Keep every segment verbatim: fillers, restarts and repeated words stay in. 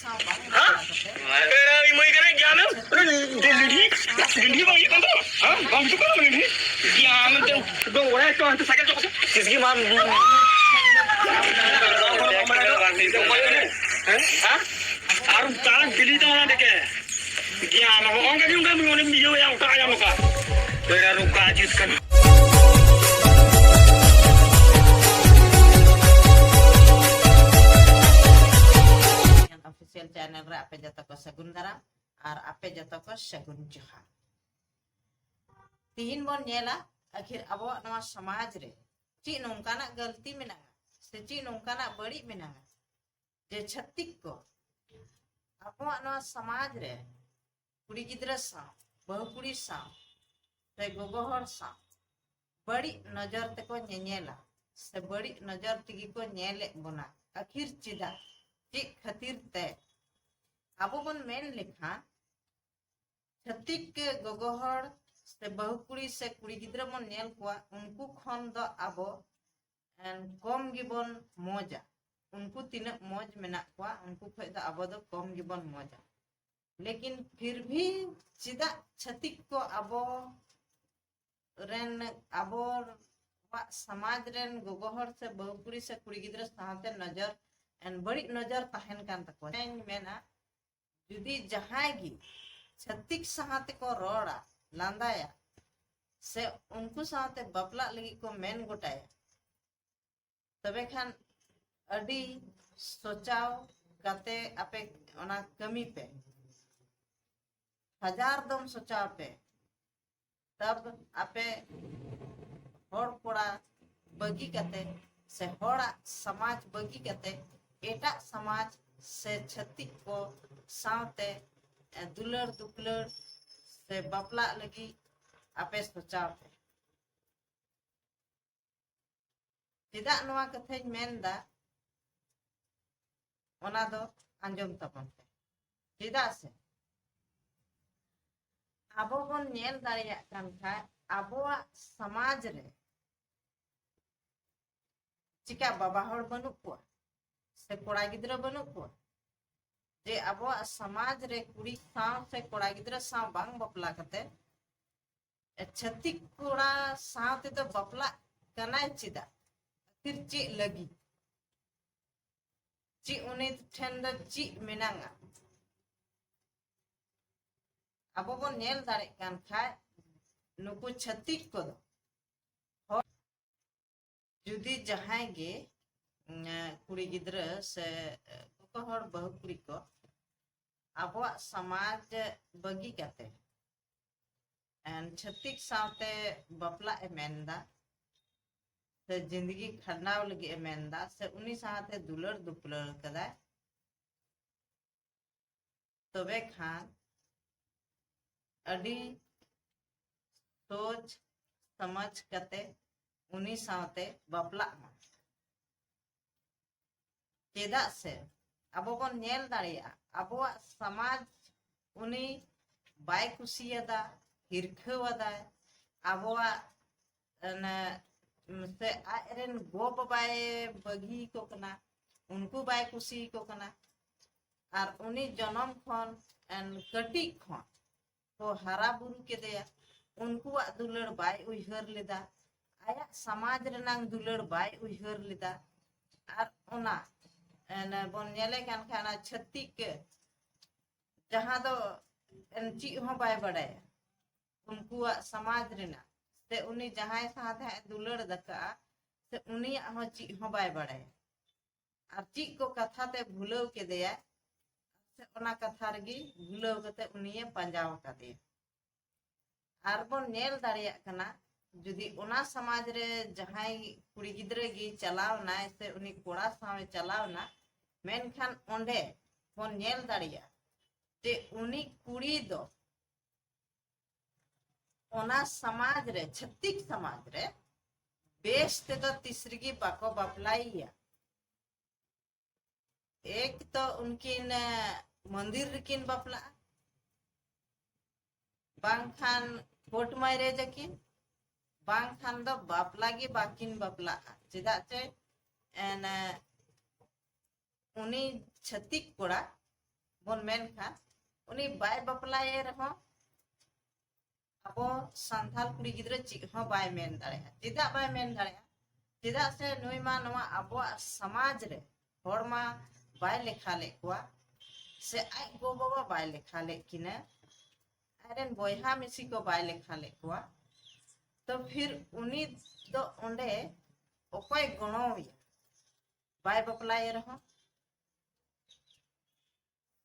ᱦᱮᱸ? ᱮᱲᱟ, ᱤᱧ ᱢᱟᱹᱭ ᱠᱟᱱᱟᱭ, ᱜᱮᱭᱟᱱ ᱮᱢ? ᱞᱤᱰᱷᱤ, ᱞᱤᱰᱷᱤ ᱵᱟᱝ ᱦᱩᱭᱩᱜ ᱠᱟᱱ ᱛᱟᱢᱟ? ᱦᱮᱸ? ᱵᱟᱝ ᱦᱤᱡᱩᱜ ᱠᱟᱱᱟ ᱞᱤᱰᱷᱤ? ᱜᱮᱭᱟᱱ ᱮᱢ ᱛᱮ ᱩᱰᱩᱝ ᱵᱟᱲᱟᱭ ᱛᱚ, ᱦᱟᱱᱛᱮ ᱥᱟᱭᱠᱮᱞ ᱪᱚᱜ ᱠᱟᱛᱮ᱾ ᱥᱤᱥᱜᱤ ᱢᱟ᱾ ᱦᱮᱸ? ᱟᱨ ᱛᱟᱲᱟᱢ ᱵᱤᱞᱤ ᱛᱟᱢᱟ ᱚᱱᱟ ᱫᱮᱠᱮ᱾ ᱜᱮᱭᱟᱱ, ᱱᱚᱜᱼᱚ ᱱᱚᱝᱠᱟ ᱜᱮ ᱚᱱᱠᱟ ᱩᱱᱤᱢ ᱤᱭᱟᱹᱣᱟᱭᱟ, ᱚᱱᱠᱟ ᱟᱭᱟᱢ ᱱᱚᱝᱠᱟ᱾ ᱮᱲᱟ, ᱱᱚᱝᱠᱟ ᱡᱤᱛ ᱠᱟᱱᱟ᱾ ᱚᱯᱷᱤᱥᱤᱭᱟᱞ ᱪᱮᱱᱮᱞ ᱨᱮ ᱟᱯᱮ ᱡᱚᱛᱚ ᱠᱚ ᱥᱟᱹᱜᱩᱱ ᱫᱟᱨᱟᱢ ᱟᱨ ᱟᱯᱮ ᱡᱚᱛᱚ ᱠᱚ ᱥᱟᱹᱜᱩᱱ ᱡᱚᱦᱟᱨ᱾ ᱛᱤᱦᱤᱧ ᱵᱚᱱ ᱧᱮᱞᱟ, ᱟᱹᱠᱷᱤᱨ ᱟᱵᱚᱣᱟᱜ ᱱᱚᱣᱟ ᱥᱚᱢᱟᱡᱽ ᱨᱮ ᱪᱮᱫ ᱱᱚᱝᱠᱟᱱᱟᱜ ᱜᱟᱹᱞᱛᱤ ᱢᱮᱱᱟᱜᱼᱟ ᱥᱮ ᱪᱮᱫ ᱱᱚᱝᱠᱟᱱᱟᱜ ᱵᱟᱹᱲᱤᱡ ᱢᱮᱱᱟᱜᱼᱟ, ᱡᱮ ᱪᱷᱟᱹᱛᱤᱠ ᱠᱚ ᱟᱵᱚᱣᱟᱜ ᱱᱚᱣᱟ ᱥᱚᱢᱟᱡᱽ ᱨᱮ ᱠᱩᱲᱤ ᱜᱤᱫᱽᱨᱟᱹ ᱥᱟᱶ, ᱵᱟᱹᱦᱩ ᱠᱩᱲᱤ ᱥᱟᱶ, ᱥᱮ ᱜᱚᱜᱚ ᱦᱚᱲ ᱥᱟᱶ ᱵᱟᱹᱲᱤᱡ ᱱᱚᱡᱚᱨ ᱛᱮᱠᱚ ᱧᱮᱧᱮᱞᱟ, ᱥᱮ ᱵᱟᱹᱲᱤᱡ ᱱᱚᱡᱚᱨ ᱛᱮᱜᱮ ᱠᱚ ᱧᱮᱞᱮᱫ ᱵᱚᱱᱟ᱾ ᱟᱹᱠᱷᱤᱨ ᱪᱮᱫᱟᱜ? ᱪᱮᱫ ᱠᱷᱟᱹᱛᱤᱨ ᱛᱮ? ᱟᱵᱚ ᱵᱚᱱ ᱢᱮᱱ ᱞᱮᱠᱷᱟᱱ, ᱪᱷᱟᱹᱛᱤᱠ ᱜᱚᱜᱚ ᱦᱚᱲ ᱥᱮ ᱵᱟᱹᱦᱩ ᱠᱩᱲᱤ ᱥᱮ ᱠᱩᱲᱤ ᱜᱤᱫᱽᱨᱟᱹ ᱵᱚᱱ ᱧᱮᱞ ᱠᱚᱣᱟ, ᱩᱱᱠᱩ ᱠᱷᱚᱱ ᱫᱚ ᱟᱵᱚ, ᱮᱱ, ᱠᱚᱢ ᱜᱮᱵᱚᱱ ᱢᱚᱡᱟ᱾ ᱩᱱᱠᱩ ᱛᱤᱱᱟᱹᱜ ᱢᱚᱡᱽ ᱢᱮᱱᱟᱜ ᱠᱚᱣᱟ, ᱩᱱᱠᱩ ᱠᱷᱚᱱ ᱫᱚ ᱟᱵᱚ ᱫᱚ ᱠᱚᱢ ᱜᱮᱵᱚᱱ ᱢᱚᱡᱟ᱾ ᱞᱮᱠᱤᱱ ᱯᱷᱤᱨ ᱵᱷᱤ ᱪᱮᱫᱟᱜ ᱪᱷᱟᱹᱛᱤᱠ ᱠᱚ ᱟᱵᱚ ᱨᱮᱱ, ᱟᱵᱚᱣᱟᱜ ᱥᱚᱢᱟᱡᱽ ᱨᱮᱱ ᱜᱚᱜᱚ ᱦᱚᱲ ᱥᱮ ᱵᱟᱹᱦᱩ ᱠᱩᱲᱤ ᱥᱮ ᱠᱩᱲᱤ ᱜᱤᱫᱽᱨᱟᱹ ᱥᱟᱶᱛᱮ ᱱᱚᱡᱚᱨ, ᱮᱱ, ᱵᱟᱹᱲᱤᱡ ᱱᱚᱡᱚᱨ ᱛᱟᱦᱮᱱ ᱠᱟᱱ ᱛᱟᱠᱚᱣᱟ? ᱤᱧ ᱢᱮᱱᱟ, ᱡᱩᱫᱤ ᱡᱟᱦᱟᱸᱭ ᱜᱮ ᱪᱷᱟᱹᱛᱤᱠ ᱥᱟᱶ ᱛᱮᱠᱚ ᱨᱚᱲᱟ, ᱞᱟᱸᱫᱟᱭᱟ, ᱥᱮ ᱩᱱᱠᱩ ᱥᱟᱶᱛᱮ ᱵᱟᱯᱞᱟᱜ ᱞᱟᱹᱜᱤᱫ ᱠᱚ ᱢᱮᱱ ᱜᱚᱴᱟᱭᱟ, ᱛᱚᱵᱮ ᱠᱷᱟᱱ ᱟᱹᱰᱤ ᱥᱚᱪᱟᱣ ᱠᱟᱛᱮ ᱟᱯᱮ ᱚᱱᱟ ᱠᱟᱹᱢᱤ ᱯᱮ, ᱦᱟᱡᱟᱨ ᱫᱚᱢ ᱥᱚᱪᱟᱣ ᱯᱮ᱾ ᱛᱟᱵ ᱟᱯᱮ ᱦᱚᱲ ᱠᱚᱲᱟ ᱵᱟᱹᱜᱤ ᱠᱟᱛᱮ ᱥᱮ ᱦᱚᱲᱟᱜ ᱥᱚᱢᱟᱡᱽ ᱵᱟᱹᱜᱤ ᱠᱟᱛᱮ ᱮᱴᱟᱜ ᱥᱚᱢᱟᱡᱽ ᱥᱮ ᱪᱷᱟᱹᱛᱤᱠ ᱠᱚ ᱥᱟᱶᱛᱮ, ᱮ, ᱫᱩᱞᱟᱹᱲ ᱫᱩᱯᱞᱟᱹᱲ ᱥᱮ ᱵᱟᱯᱞᱟᱜ ᱞᱟᱹᱜᱤᱫ ᱟᱯᱮ ᱥᱚᱪᱟᱣ ᱯᱮ᱾ ᱪᱮᱫᱟᱜ ᱱᱚᱣᱟ ᱠᱟᱛᱷᱟᱧ ᱢᱮᱱᱫᱟ, ᱚᱱᱟ ᱫᱚ ᱟᱸᱡᱚᱢ ᱛᱟᱵᱚᱱ ᱯᱮ᱾ ᱪᱮᱫᱟᱜ ᱥᱮ ᱟᱵᱚ ᱵᱚᱱ ᱧᱮᱞ ᱫᱟᱲᱮᱭᱟᱜ ᱠᱟᱱ ᱠᱷᱟᱡ, ᱟᱵᱚᱣᱟᱜ ᱥᱚᱢᱟᱡᱽ ᱨᱮ ᱪᱮᱠᱟ ᱵᱟᱵᱟ ᱦᱚᱲ ᱵᱟᱹᱱᱩᱜ ᱠᱚᱣᱟ ᱥᱮ ᱠᱚᱲᱟ ᱜᱤᱫᱽᱨᱟᱹ ᱵᱟᱹᱱᱩᱜ ᱠᱚᱣᱟ? ᱡᱮ ᱟᱵᱚᱣᱟᱜ ᱥᱚᱢᱟᱡᱽ ᱨᱮ ᱠᱩᱲᱤ ᱥᱟᱶ ᱥᱮ ᱠᱚᱲᱟ ᱜᱤᱫᱽᱨᱟᱹ ᱥᱟᱶ ᱵᱟᱝ ᱵᱟᱯᱞᱟ ᱠᱟᱛᱮ ᱪᱷᱟᱹᱛᱤᱠ ᱠᱚᱲᱟ ᱥᱟᱶ ᱛᱮᱫᱚ ᱵᱟᱯᱞᱟᱜ ᱠᱟᱱᱟᱭ ᱪᱮᱫᱟᱜ? ᱠᱷᱟᱹᱛᱤᱨ ᱪᱮᱫ ᱞᱟᱹᱜᱤᱫ? ᱪᱮᱫ ᱩᱱᱤ ᱴᱷᱮᱱ ᱫᱚ ᱪᱮᱫ ᱢᱮᱱᱟᱜᱼᱟ? ᱟᱵᱚ ᱵᱚᱱ ᱧᱮᱞ ᱫᱟᱲᱮᱜ ᱠᱟᱱ ᱠᱷᱟᱡ, ᱱᱩᱠᱩ ᱪᱷᱟᱹᱛᱤᱠ ᱠᱚᱫᱚ ᱦᱚᱲ ᱡᱩᱫᱤ ᱡᱟᱦᱟᱸᱭ ᱜᱮ, ᱩᱸ, ᱠᱩᱲᱤ ᱜᱤᱫᱽᱨᱟᱹ ᱥᱮ ᱜᱚᱜᱚ ᱦᱚᱲ ᱵᱟᱹᱦᱩ ᱠᱩᱲᱤ ᱠᱚ ᱟᱵᱚᱣᱟᱜ ᱥᱚᱢᱟᱡᱽ ᱵᱟᱹᱜᱤ ᱠᱟᱛᱮ ᱮᱱ ᱪᱷᱟᱹᱛᱤᱠ ᱥᱟᱶᱛᱮ ᱵᱟᱯᱞᱟᱜ ᱮ ᱢᱮᱱᱫᱟ, ᱥᱮ ᱡᱤᱸᱫᱜᱤ ᱠᱷᱟᱸᱰᱟᱣ ᱞᱟᱹᱜᱤᱫ ᱮ ᱢᱮᱱᱫᱟ, ᱥᱮ ᱩᱱᱤ ᱥᱟᱶᱛᱮ ᱫᱩᱞᱟᱹᱲ ᱫᱩᱯᱞᱟᱹᱲ ᱠᱟᱫᱟᱭ, ᱛᱚᱵᱮ ᱠᱷᱟᱱ ᱟᱹᱰᱤ ᱥᱚᱪ ᱥᱚᱢᱟᱡᱽ ᱠᱟᱛᱮ ᱩᱱᱤ ᱥᱟᱶᱛᱮ ᱵᱟᱯᱞᱟᱜ ᱢᱟ᱾ ᱪᱮᱫᱟᱜ ᱥᱮ ᱟᱵᱚ ᱵᱚᱱ ᱧᱮᱞ ᱫᱟᱲᱮᱭᱟᱜᱼᱟ, ᱟᱵᱚᱣᱟᱜ ᱥᱚᱢᱟᱡᱽ ᱩᱱᱤ ᱵᱟᱭ ᱠᱩᱥᱤᱭᱟᱫᱟ, ᱦᱤᱨᱠᱷᱟᱹᱣᱟᱫᱟᱭ᱾ ᱟᱵᱚᱣᱟᱜ ᱚᱱᱮ, ᱥᱮ ᱟᱡᱨᱮᱱ ᱜᱚ ᱵᱟᱵᱟᱭ ᱵᱟᱹᱜᱤ ᱠᱚ ᱠᱟᱱᱟ, ᱩᱱᱠᱩ ᱵᱟᱭ ᱠᱩᱥᱤ ᱠᱚ ᱠᱟᱱᱟ᱾ ᱟᱨ ᱩᱱᱤ ᱡᱚᱱᱚᱢ ᱠᱷᱚᱱ, ᱮᱱ, ᱠᱟᱹᱴᱤᱡ ᱠᱷᱚᱱ ᱠᱚ ᱦᱟᱨᱟ ᱵᱩᱨᱩ ᱠᱮᱫᱮᱭᱟ, ᱩᱱᱠᱩᱣᱟᱜ ᱫᱩᱞᱟᱹᱲ ᱵᱟᱭ ᱩᱭᱦᱟᱹᱨ ᱞᱮᱫᱟ, ᱟᱭᱟᱜ ᱥᱚᱢᱟᱡᱽ ᱨᱮᱱᱟᱝ ᱫᱩᱞᱟᱹᱲ ᱵᱟᱭ ᱩᱭᱦᱟᱹᱨ ᱞᱮᱫᱟ᱾ ᱟᱨ ᱚᱱᱟ, ᱮᱱ, ᱵᱚᱱ ᱧᱮᱞᱮ ᱠᱟᱱ ᱠᱷᱟᱱ, ᱚᱱᱟ ᱪᱷᱟᱹᱛᱤᱠ ᱡᱟᱦᱟᱸ ᱫᱚ, ᱮᱱ, ᱪᱮᱫ ᱦᱚᱸ ᱵᱟᱭ ᱵᱟᱲᱟᱭᱟ ᱩᱱᱠᱩᱣᱟᱜ ᱥᱚᱢᱟᱡᱽ ᱨᱮᱱᱟᱜ, ᱥᱮ ᱩᱱᱤ ᱡᱟᱦᱟᱸᱭ ᱥᱟᱶᱛᱮ ᱦᱟᱸᱜ ᱮ ᱫᱩᱞᱟᱹᱲ ᱟᱠᱟᱫᱼᱟ, ᱥᱮ ᱩᱱᱤᱭᱟᱜ ᱦᱚᱸ ᱪᱮᱫ ᱦᱚᱸ ᱵᱟᱭ ᱵᱟᱲᱟᱭᱟ᱾ ᱟᱨ ᱪᱮᱫ ᱠᱚ ᱠᱟᱛᱷᱟ ᱛᱮ ᱵᱷᱩᱞᱟᱹᱣ ᱠᱮᱫᱮᱭᱟ, ᱥᱮ ᱚᱱᱟ ᱠᱟᱛᱷᱟ ᱨᱮᱜᱮ ᱵᱷᱩᱞᱟᱹᱣ ᱠᱟᱛᱮ ᱩᱱᱤᱭᱮ ᱯᱟᱸᱡᱟ ᱟᱠᱟᱫᱮᱭᱟ᱾ ᱟᱨ ᱵᱚᱱ ᱧᱮᱞ ᱫᱟᱲᱮᱭᱟᱜ ᱠᱟᱱᱟ, ᱡᱩᱫᱤ ᱚᱱᱟ ᱥᱚᱢᱟᱡᱽ ᱨᱮ ᱡᱟᱦᱟᱸᱭ ᱠᱩᱲᱤ ᱜᱤᱫᱽᱨᱟᱹ ᱜᱮ ᱪᱟᱞᱟᱣ ᱮᱱᱟᱭ ᱥᱮ ᱩᱱᱤ ᱠᱚᱲᱟ ᱥᱟᱶ ᱮ ᱪᱟᱞᱟᱣ ᱮᱱᱟ, ᱢᱮᱱᱠᱷᱟᱱ ᱚᱸᱰᱮ ᱵᱚᱱ ᱧᱮᱞ ᱫᱟᱲᱮᱭᱟᱜᱼᱟ ᱡᱮ ᱩᱱᱤ ᱠᱩᱲᱤ ᱫᱚ ᱚᱱᱟ ᱥᱚᱢᱟᱡᱽ ᱨᱮ, ᱪᱷᱟᱹᱛᱤᱠ ᱥᱚᱢᱟᱡᱽ ᱨᱮ ᱵᱮᱥ ᱛᱮᱫᱚ ᱛᱤᱥ ᱨᱮᱜᱮ ᱵᱟᱠᱚ ᱵᱟᱯᱞᱟᱭᱮᱭᱟ᱾ ᱮᱠ ᱛᱚ ᱩᱱᱠᱤᱱ, ᱮ, ᱢᱚᱱᱫᱤᱨ ᱨᱮᱠᱤᱱ ᱵᱟᱯᱞᱟᱜᱼᱟ, ᱵᱟᱝᱠᱷᱟᱱ ᱠᱳᱨᱴ ᱢᱮᱨᱮᱡᱽ ᱟᱹᱠᱤᱱ, ᱵᱟᱝᱠᱷᱟᱱ ᱫᱚ ᱵᱟᱯᱞᱟ ᱜᱮ ᱵᱟᱹᱠᱤᱱ ᱵᱟᱯᱞᱟᱜᱼᱟ᱾ ᱪᱮᱫᱟᱜ ᱪᱮ, ᱮᱱ, ᱮ, ᱩᱱᱤ ᱪᱷᱟᱹᱛᱤᱠ ᱠᱚᱲᱟ ᱵᱚᱱ ᱢᱮᱱ ᱠᱷᱟᱱ, ᱩᱱᱤ ᱵᱟᱭ ᱵᱟᱯᱞᱟᱭᱮ ᱨᱮᱦᱚᱸ ᱟᱵᱚ ᱥᱟᱱᱛᱟᱲ ᱠᱩᱲᱤ ᱜᱤᱫᱽᱨᱟᱹ ᱪᱮᱫ ᱦᱚᱸ ᱵᱟᱭ ᱢᱮᱱ ᱫᱟᱲᱮᱭᱟᱜᱼᱟ᱾ ᱪᱮᱫᱟᱜ ᱵᱟᱭ ᱢᱮᱱ ᱫᱟᱲᱮᱭᱟᱜᱼᱟ? ᱪᱮᱫᱟᱜ ᱥᱮ ᱱᱩᱭ ᱢᱟ ᱱᱚᱣᱟ ᱟᱵᱚᱣᱟᱜ ᱥᱚᱢᱟᱡᱽ ᱨᱮ ᱦᱚᱲ ᱢᱟ ᱵᱟᱭ ᱞᱮᱠᱷᱟ ᱞᱮᱫ ᱠᱚᱣᱟ, ᱥᱮ ᱟᱡ ᱜᱚ ᱵᱟᱵᱟ ᱵᱟᱭ ᱞᱮᱠᱷᱟ ᱞᱮᱫ ᱠᱤᱱᱟ, ᱟᱡᱨᱮᱱ ᱵᱚᱭᱦᱟ ᱢᱤᱥᱤ ᱠᱚ ᱵᱟᱭ ᱞᱮᱠᱷᱟ ᱞᱮᱫ ᱠᱚᱣᱟ᱾ ᱛᱚ ᱯᱷᱤᱨ ᱩᱱᱤ ᱫᱚ ᱚᱸᱰᱮ ᱚᱠᱚᱭ ᱜᱚᱲᱚᱣᱟᱭᱟ? ᱵᱟᱭ ᱵᱟᱯᱞᱟᱭᱮ ᱨᱮᱦᱚᱸ,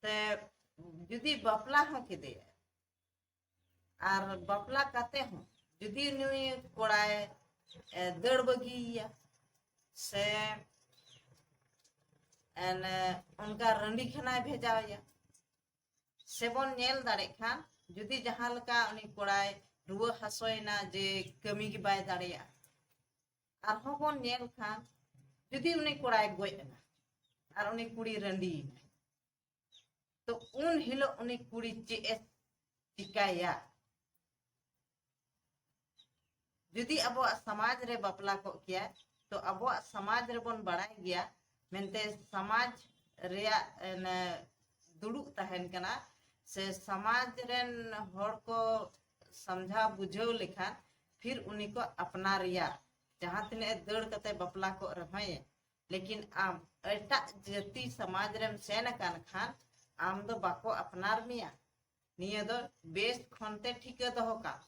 ᱥᱮ ᱡᱩᱫᱤ ᱵᱟᱯᱞᱟ ᱦᱚᱸ ᱠᱮᱫᱮᱭᱟ, ᱟᱨ ᱵᱟᱯᱞᱟ ᱠᱟᱛᱮ ᱦᱚᱸ ᱡᱩᱫᱤ ᱱᱩᱭ ᱠᱚᱲᱟᱭ, ᱮ, ᱫᱟᱹᱲ ᱵᱟᱹᱜᱤᱭᱮᱭᱟ, ᱥᱮ ᱮᱱ, ᱚᱱᱠᱟ ᱨᱟᱺᱰᱤ ᱠᱷᱟᱱᱟᱭ ᱵᱷᱮᱡᱟᱣᱮᱭᱟ, ᱥᱮᱵᱚᱱ ᱧᱮᱞ ᱫᱟᱲᱮᱜ ᱠᱷᱟᱱ, ᱡᱩᱫᱤ ᱡᱟᱦᱟᱸ ᱞᱮᱠᱟ ᱩᱱᱤ ᱠᱚᱲᱟᱭ ᱨᱩᱣᱟᱹ ᱦᱟᱹᱥᱩᱭᱮᱱᱟ ᱡᱮ ᱠᱟᱹᱢᱤ ᱜᱮ ᱵᱟᱭ ᱫᱟᱲᱮᱭᱟᱜᱼᱟ, ᱟᱨᱦᱚᱸ ᱵᱚᱱ ᱧᱮᱞ ᱠᱷᱟᱱ, ᱡᱩᱫᱤ ᱩᱱᱤ ᱠᱚᱲᱟᱭ ᱜᱚᱡ ᱮᱱᱟ ᱟᱨ ᱩᱱᱤ ᱠᱩᱲᱤ ᱨᱟᱺᱰᱤᱭᱮᱱᱟᱭ, ᱛᱚ ᱩᱱ ᱦᱤᱞᱳᱜ ᱩᱱᱤ ᱠᱩᱲᱤ ᱪᱮᱫ ᱮ ᱪᱤᱠᱟᱹᱭᱟ? ᱡᱩᱫᱤ ᱟᱵᱚᱣᱟᱜ ᱥᱚᱢᱟᱡᱽ ᱨᱮ ᱵᱟᱯᱞᱟ ᱠᱚᱜ ᱠᱮᱭᱟ, ᱛᱚ ᱟᱵᱚᱣᱟᱜ ᱥᱚᱢᱟᱡᱽ ᱨᱮᱵᱚᱱ ᱵᱟᱲᱟᱭ ᱜᱮᱭᱟ ᱢᱮᱱᱛᱮ, ᱥᱚᱢᱟᱡᱽ ᱨᱮᱭᱟᱜ ᱮᱱ, ᱫᱩᱲᱩᱵ ᱛᱟᱦᱮᱱ ᱠᱟᱱᱟ, ᱥᱮ ᱥᱚᱢᱟᱡᱽ ᱨᱮᱱ ᱦᱚᱲ ᱠᱚ ᱥᱟᱢᱡᱷᱟᱣ ᱵᱩᱡᱷᱟᱹᱣ ᱞᱮᱠᱷᱟᱱ, ᱯᱷᱤᱨ ᱩᱱᱤ ᱠᱚ ᱟᱯᱱᱟᱨᱮᱭᱟ᱾ ᱡᱟᱦᱟᱸ ᱛᱤᱱᱟᱹᱜ ᱮ ᱫᱟᱹᱲ ᱠᱟᱛᱮ ᱵᱟᱯᱞᱟ ᱠᱚᱜ ᱨᱮᱦᱚᱸᱭ, ᱞᱮᱠᱤᱱ ᱟᱢ ᱮᱴᱟᱜ ᱡᱟᱹᱛᱤ ᱥᱚᱢᱟᱡᱽ ᱨᱮᱢ ᱥᱮᱱ ᱟᱠᱟᱱ ᱠᱷᱟᱱ, ᱟᱢ ᱫᱚ ᱵᱟᱠᱚ ᱟᱯᱱᱟᱨ ᱢᱮᱭᱟ᱾ ᱱᱤᱭᱟᱹ ᱫᱚ ᱵᱮᱥ ᱠᱷᱚᱱ ᱛᱮ ᱴᱷᱤᱠᱟᱹ ᱫᱚᱦᱚ ᱠᱟᱜ᱾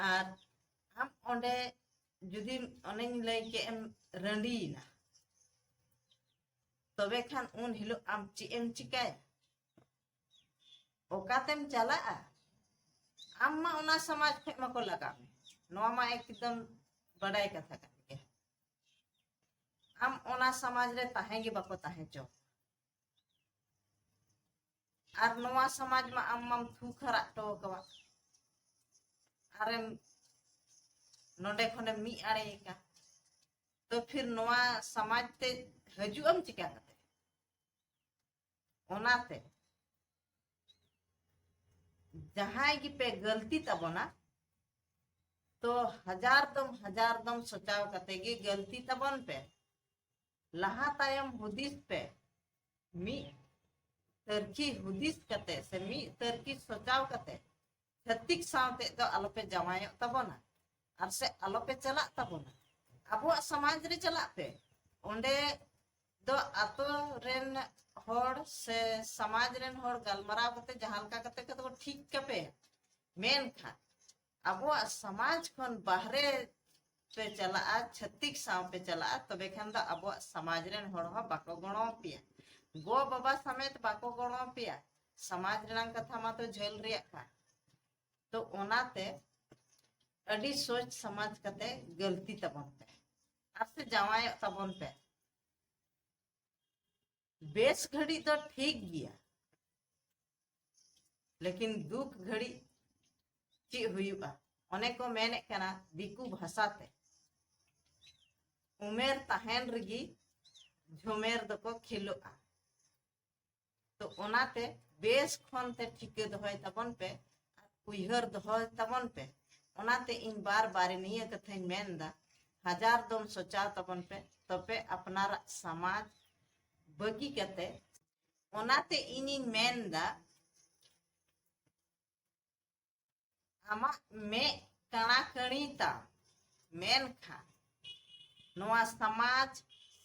ᱟᱨ ᱟᱢ ᱚᱸᱰᱮ ᱡᱩᱫᱤ, ᱚᱱᱮᱧ ᱞᱟᱹᱭ ᱠᱮᱫ, ᱮᱢ ᱨᱟᱺᱰᱤᱭᱮᱱᱟ, ᱛᱚᱵᱮ ᱠᱷᱟᱱ ᱩᱱ ᱦᱤᱞᱳᱜ ᱟᱢ ᱪᱮᱫ ᱮᱢ ᱪᱤᱠᱟᱹᱭᱟ? ᱚᱠᱟᱛᱮᱢ ᱪᱟᱞᱟᱜᱼᱟ? ᱟᱢ ᱢᱟ ᱚᱱᱟ ᱥᱚᱢᱟᱡᱽ ᱠᱷᱚᱱ ᱢᱟᱠᱚ ᱞᱟᱜᱟ ᱢᱮ, ᱱᱚᱣᱟ ᱢᱟ ᱮᱠᱫᱚᱢ ᱵᱟᱰᱟᱭ ᱠᱟᱛᱷᱟ ᱠᱟᱱ ᱜᱮ᱾ ᱟᱢ ᱚᱱᱟ ᱥᱚᱢᱟᱡᱽ ᱨᱮ ᱛᱟᱦᱮᱸ ᱜᱮ ᱵᱟᱠᱚ ᱛᱟᱦᱮᱸ ᱦᱚᱪᱚ᱾ ᱟᱨ ᱱᱚᱣᱟ ᱥᱚᱢᱟᱡᱽ ᱢᱟ ᱟᱢ ᱢᱟᱢ ᱛᱷᱩ ᱠᱷᱟᱨᱟᱜ ᱦᱚᱴᱚ ᱟᱠᱟᱣᱟ, ᱟᱨᱮᱢ ᱱᱚᱰᱮ ᱠᱷᱚᱱᱮᱢ ᱢᱤᱫ ᱟᱲᱮ ᱟᱠᱟᱱ᱾ ᱛᱚ ᱯᱷᱤᱨ ᱱᱚᱣᱟ ᱥᱚᱢᱟᱡᱽ ᱛᱮ ᱦᱤᱡᱩᱜ ᱟᱢ ᱪᱤᱠᱟ ᱠᱟᱛᱮ? ᱚᱱᱟᱛᱮ ᱡᱟᱦᱟᱸᱭ ᱜᱮᱯᱮ ᱜᱟᱹᱞᱛᱤ ᱛᱟᱵᱚᱱᱟ, ᱛᱚ ᱦᱟᱡᱟᱨ ᱫᱚᱢ ᱦᱟᱡᱟᱨ ᱫᱚᱢ ᱥᱚᱪᱟᱣ ᱠᱟᱛᱮ ᱜᱮ ᱜᱟᱹᱞᱛᱤ ᱛᱟᱵᱚᱱ ᱯᱮ, ᱞᱟᱦᱟ ᱛᱟᱭᱚᱢ ᱦᱩᱫᱤᱥ ᱯᱮ᱾ ᱢᱤᱫ ᱛᱟᱹᱨᱠᱤ ᱦᱩᱫᱤᱥ ᱠᱟᱛᱮ ᱥᱮ ᱢᱤᱫ ᱛᱟᱹᱨᱠᱤ ᱥᱚᱪᱟᱣ ᱠᱟᱛᱮ ᱪᱷᱟᱹᱛᱤᱠ ᱥᱟᱶᱛᱮ ᱫᱚ ᱟᱞᱚᱯᱮ ᱡᱟᱶᱟᱭᱚᱜ ᱛᱟᱵᱚᱱᱟ ᱟᱨ ᱥᱮ ᱟᱞᱚᱯᱮ ᱪᱟᱞᱟᱜ ᱛᱟᱵᱚᱱᱟ᱾ ᱟᱵᱚᱣᱟᱜ ᱥᱚᱢᱟᱡᱽ ᱨᱮ ᱪᱟᱞᱟᱜ ᱯᱮ, ᱚᱸᱰᱮ ᱫᱚ ᱟᱛᱳ ᱨᱮᱱ ᱦᱚᱲ ᱥᱮ ᱥᱚᱢᱟᱡᱽ ᱨᱮᱱ ᱦᱚᱲ ᱜᱟᱞᱢᱟᱨᱟᱣ ᱠᱟᱛᱮ ᱡᱟᱦᱟᱸ ᱞᱮᱠᱟ ᱠᱟᱛᱮ ᱠᱚ ᱴᱷᱤᱠ ᱠᱟᱯᱮᱭᱟ᱾ ᱢᱮᱱᱠᱷᱟᱱ ᱟᱵᱚᱣᱟᱜ ᱥᱚᱢᱟᱡᱽ ᱠᱷᱚᱱ ᱵᱟᱦᱨᱮ ᱯᱮ ᱪᱟᱞᱟᱜᱼᱟ, ᱪᱷᱟᱹᱛᱤᱠ ᱥᱟᱶ ᱯᱮ ᱪᱟᱞᱟᱜᱼᱟ, ᱛᱚᱵᱮ ᱠᱷᱟᱱ ᱫᱚ ᱟᱵᱚᱣᱟᱜ ᱥᱚᱢᱟᱡᱽ ᱨᱮᱱ ᱦᱚᱲ ᱦᱚᱸ ᱵᱟᱠᱚ ᱜᱚᱲᱚ ᱟᱯᱮᱭᱟ᱾ ᱜᱚ ᱵᱟᱵᱟ ᱥᱟᱢᱮᱛ ᱵᱟᱠᱚ ᱜᱚᱲᱚ ᱟᱯᱮᱭᱟ᱾ ᱥᱚᱢᱟᱡᱽ ᱨᱮᱱᱟᱜ ᱠᱟᱛᱷᱟ ᱢᱟᱛᱚ ᱡᱷᱟᱹᱞ ᱨᱮᱭᱟᱜ ᱠᱟᱱ᱾ ᱛᱚ ᱚᱱᱟᱛᱮ ᱟᱹᱰᱤ ᱥᱚᱪ ᱥᱚᱢᱟᱡᱽ ᱠᱟᱛᱮ ᱜᱟᱹᱞᱛᱤ ᱛᱟᱵᱚᱱ ᱯᱮ ᱟᱨ ᱥᱮ ᱡᱟᱶᱟᱭᱚᱜ ᱛᱟᱵᱚᱱ ᱯᱮ᱾ ᱵᱮᱥ ᱜᱷᱟᱹᱲᱤᱡ ᱫᱚ ᱴᱷᱤᱠ ᱜᱮᱭᱟ, ᱞᱮᱠᱤᱱ ᱫᱩᱠ ᱜᱷᱟᱹᱲᱤᱡ ᱪᱮᱫ ᱦᱩᱭᱩᱜᱼᱟ? ᱚᱱᱮ ᱠᱚ ᱢᱮᱱᱮᱫ ᱠᱟᱱᱟ ᱫᱤᱠᱩ ᱵᱷᱟᱥᱟ ᱛᱮ, "ᱩᱢᱮᱨ ᱛᱟᱦᱮᱱ ᱨᱮᱜᱮ ᱡᱷᱩᱢᱮᱨ ᱫᱚᱠᱚ ᱠᱷᱮᱞᱳᱜᱼᱟ᱾" ᱛᱚ ᱚᱱᱟᱛᱮ ᱵᱮᱥ ᱠᱷᱚᱱ ᱛᱮ ᱴᱷᱤᱠᱟᱹ ᱫᱚᱦᱚᱭ ᱛᱟᱵᱚᱱ ᱯᱮ ᱟᱨ ᱩᱭᱦᱟᱹᱨ ᱫᱚᱦᱚᱭ ᱛᱟᱵᱚᱱ ᱯᱮ᱾ ᱚᱱᱟᱛᱮ ᱤᱧ ᱵᱟᱨ ᱵᱟᱨ ᱱᱤᱭᱟᱹ ᱠᱟᱛᱷᱟᱧ ᱢᱮᱱᱫᱟ, ᱦᱟᱡᱟᱨ ᱫᱚᱢ ᱥᱚᱪᱟᱣ ᱛᱟᱵᱚᱱ ᱯᱮ, ᱛᱚᱵᱮ ᱟᱯᱱᱟᱨᱟᱜ ᱥᱚᱢᱟᱡᱽ ᱵᱟᱹᱜᱤ ᱠᱟᱛᱮ᱾ ᱚᱱᱟᱛᱮ ᱤᱧᱤᱧ ᱢᱮᱱᱫᱟ, ᱟᱢᱟᱜ ᱢᱮᱫ ᱠᱟᱬᱟ ᱠᱟᱹᱬᱤ ᱛᱟᱢ, ᱢᱮᱱᱠᱷᱟᱱ ᱱᱚᱣᱟ ᱥᱚᱢᱟᱡᱽ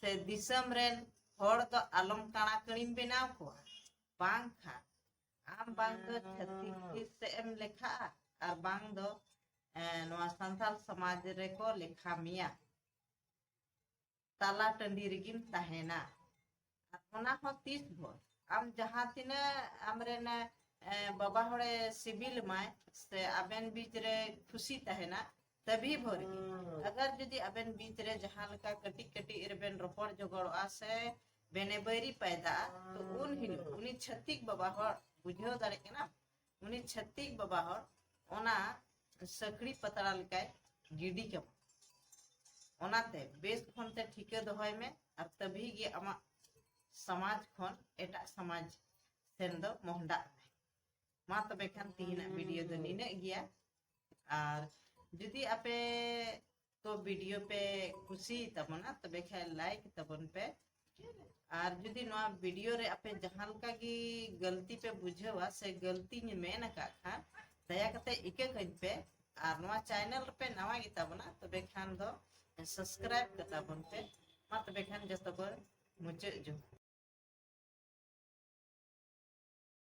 ᱥᱮ ᱫᱤᱥᱚᱢ ᱨᱮᱱ ᱦᱚᱲ ᱫᱚ ᱟᱞᱚᱢ ᱠᱟᱬᱟ ᱠᱟᱹᱬᱤᱢ ᱵᱮᱱᱟᱣ ᱠᱚᱣᱟ, ᱵᱟᱝᱠᱷᱟᱱ ᱟᱢ ᱵᱟᱝ ᱫᱚ ᱪᱷᱟᱹᱛᱤᱠ ᱥᱮᱫ ᱮᱢ ᱞᱮᱠᱷᱟᱜᱼᱟ ᱟᱨ ᱵᱟᱝ ᱫᱚ, ᱮ, ᱱᱚᱣᱟ ᱥᱟᱱᱛᱟᱲ ᱥᱚᱢᱟᱡᱽ ᱨᱮᱠᱚ ᱞᱮᱠᱷᱟ ᱢᱮᱭᱟ᱾ ᱛᱟᱞᱟ ᱴᱟᱺᱰᱤ ᱨᱮᱜᱮᱢ ᱛᱟᱦᱮᱱᱟ᱾ ᱟᱨ ᱚᱱᱟ ᱦᱚᱸ ᱛᱤᱥ ᱵᱷᱳᱨ ᱟᱢ ᱡᱟᱦᱟᱸ ᱛᱤᱱᱟᱹᱜ ᱟᱢᱨᱮᱱ, ᱮ, ᱵᱟᱵᱟ ᱦᱚᱲᱮ ᱥᱤᱵᱤᱞ ᱢᱟᱭ ᱥᱮ ᱟᱵᱮᱱ ᱵᱤᱪ ᱨᱮ ᱠᱷᱩᱥᱤ ᱛᱟᱦᱮᱱᱟ, ᱛᱟᱵᱷᱤ ᱵᱷᱳᱨ ᱜᱮ᱾ ᱟᱜᱟᱨ ᱡᱩᱫᱤ ᱟᱵᱮᱱ ᱵᱤᱪ ᱨᱮ ᱡᱟᱦᱟᱸ ᱞᱮᱠᱟ ᱠᱟᱹᱴᱤᱡ ᱠᱟᱹᱴᱤᱡ ᱨᱮᱵᱮᱱ ᱨᱚᱯᱚᱲ ᱡᱚᱜᱚᱲᱚᱜᱼᱟ ᱥᱮ ᱵᱮᱱᱮᱵᱟᱹᱨᱤ ᱯᱟᱭᱫᱟᱜᱼᱟ, ᱛᱚ ᱩᱱ ᱦᱤᱞᱳᱜ ᱩᱱᱤ ᱪᱷᱟᱹᱛᱤᱠ ᱵᱟᱵᱟ ᱦᱚᱲ, ᱵᱩᱡᱷᱟᱹᱣ ᱫᱟᱲᱮᱭᱟᱜ ᱠᱟᱱᱟ, ᱩᱱᱤ ᱪᱷᱟᱹᱛᱤᱠ ᱵᱟᱵᱟ ᱦᱚᱲ ᱚᱱᱟ ᱥᱟᱹᱠᱲᱤ ᱯᱟᱛᱲᱟ ᱞᱮᱠᱟᱭ ᱜᱤᱰᱤ ᱠᱟᱢᱟ᱾ ᱚᱱᱟᱛᱮ ᱵᱮᱥ ᱠᱷᱚᱱ ᱛᱮ ᱴᱷᱤᱠᱟᱹ ᱫᱚᱦᱚᱭ ᱢᱮ ᱟᱨ ᱛᱟᱹᱵᱷᱤ ᱜᱮ ᱟᱢᱟᱜ ᱥᱚᱢᱟᱡᱽ ᱠᱷᱚᱱ ᱮᱴᱟᱜ ᱥᱚᱢᱟᱡᱽ ᱥᱮᱱ ᱫᱚ ᱢᱚᱦᱰᱟᱜ ᱢᱮ᱾ ᱢᱟ ᱛᱚᱵᱮ ᱠᱷᱟᱱ ᱛᱤᱦᱤᱧᱟᱜ ᱵᱷᱤᱰᱤᱭᱳ ᱫᱚ ᱱᱤᱱᱟᱹᱜ ᱜᱮᱭᱟ᱾ ᱟᱨ ᱡᱩᱫᱤ ᱟᱯᱮ ᱠᱚ ᱵᱷᱤᱰᱤᱭᱳ ᱯᱮ ᱠᱩᱥᱤᱭᱟᱛᱟᱵᱚᱱᱟ, ᱛᱚᱵᱮ ᱠᱷᱟᱱ ᱞᱟᱭᱤᱠ ᱛᱟᱵᱚᱱ ᱯᱮ᱾ ᱟᱨ ᱡᱩᱫᱤ ᱱᱚᱣᱟ ᱵᱷᱤᱰᱤᱭᱳ ᱨᱮ ᱟᱯᱮ ᱡᱟᱦᱟᱸ ᱞᱮᱠᱟ ᱜᱮ ᱜᱟᱹᱞᱛᱤ ᱯᱮ ᱵᱩᱡᱷᱟᱹᱣᱟ ᱥᱮ ᱜᱟᱹᱞᱛᱤᱧ ᱢᱮᱱ ᱟᱠᱟᱫ ᱠᱷᱟᱱ, ᱫᱟᱭᱟ ᱠᱟᱛᱮ ᱤᱠᱟᱹ ᱠᱟᱹᱧ ᱯᱮ᱾ ᱟᱨ ᱱᱚᱣᱟ ᱪᱮᱱᱮᱞ ᱨᱮᱯᱮ ᱱᱟᱣᱟ ᱜᱮ ᱛᱟᱵᱚᱱᱟ, ᱛᱚᱵᱮ ᱠᱷᱟᱱ ᱫᱚ ᱥᱟᱵᱥᱠᱨᱟᱭᱤᱵ ᱠᱟᱛᱟ ᱵᱚᱱ ᱯᱮ᱾ ᱢᱟ ᱛᱚᱵᱮ ᱠᱷᱟᱱ ᱡᱚᱛᱚ ᱵᱚᱱ ᱢᱩᱪᱟᱹᱫ ᱡᱚᱦᱟᱨ᱾